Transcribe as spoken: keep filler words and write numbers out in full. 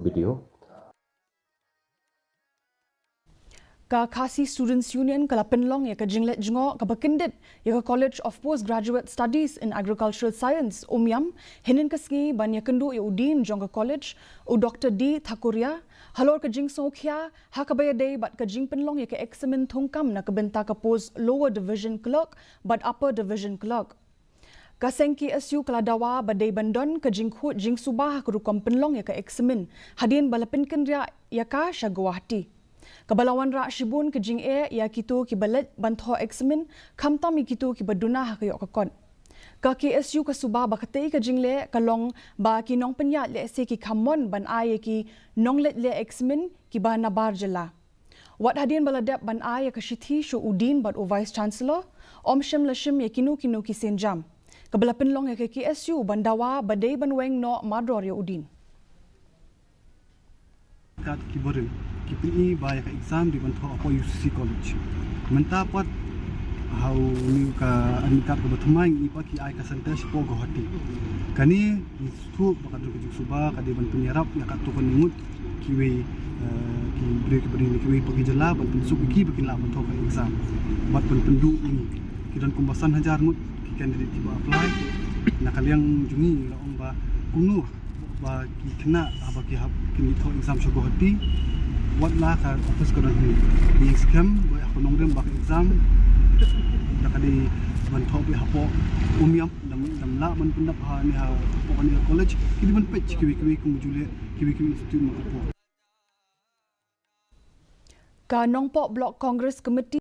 Video. Ka Khasi Students Union ka la pynlong ïa ka jingleit jngoh kaba kyndit ïa ka College of Postgraduate Studies in Agricultural Science, Umiam, hynnin ka sngi ban ïakynduh ïa u Dean jong ka college, u Doctor D Thakuria, halor ka jingsngewkhia ha kaba ïadei bad ka jingpynlong ïa ka eksamin thungkam na ka bynta ka post Lower Division Clerk bad Upper Division Clerk. Ka seng K S U ka la dawa ba dei ban don ka jingkhuid jingsuba ha ka rukom pynlong ïa ka eksamin, hadien ba la pynkynriah ïa ka sha Guwahati. Kaba la wanrah shibun ka jingeh ïa kito kiba leit ban thoh eksamin, khamtam ïa kito kiba duna ha ka ïoh ka kot. Ka K S U ka suba ba katei ka jingleh ka long ba ki nongpynïaid lehse ki kham mon ban ai ïa ki nongleit leh eksamin kiba nabar jylla. Wat hadien ba la dep ban ai ïa ka shithi sha u Dean bad u Vice Chancellor, ym shym la shim ïa kino kino ki sienjam. Kaba la pynlong ïa ka K S U ban dawa ba dei ban weng noh mardor ïa u Dean. Kat ki barim ki pyni ba ïa ka exam dei ban thoh hapoh U C C College. Mynta pat ha une u ka admit card kaba thymmai ngi i pat ki ai ka center shapoh Guwahati. Kane ngi sngewthuh ba ka don ka jingsuba ka dei ban pynïarap ïa katto katne ngut kiwei, eh, ki briew kiba dei na kiwei pat ki jylla ban pynsuk ïa ki ba kin lah ban thoh ka exam. Bad ban pynduh ïa ngi ki don kumba san hajar ngut ki candidate kiba apply. Na ka liang jong ngi la ong ba kumno ba ki khynnah haba ki hap kin thoh exam sha Guwahati, wat la ka office ka don hi. Ngi skhem ba ha ka nongrim ba ka exam da ka dei ban thoh beit hapoh Umiam, dam dam lah ban pyndap ha ne hapoh kane ka college. Ki dei ban peit kiwei kiwei kumjuh leh kiwei kiwei institute ma ka pok. Ka Nongpoh Block Congress Committee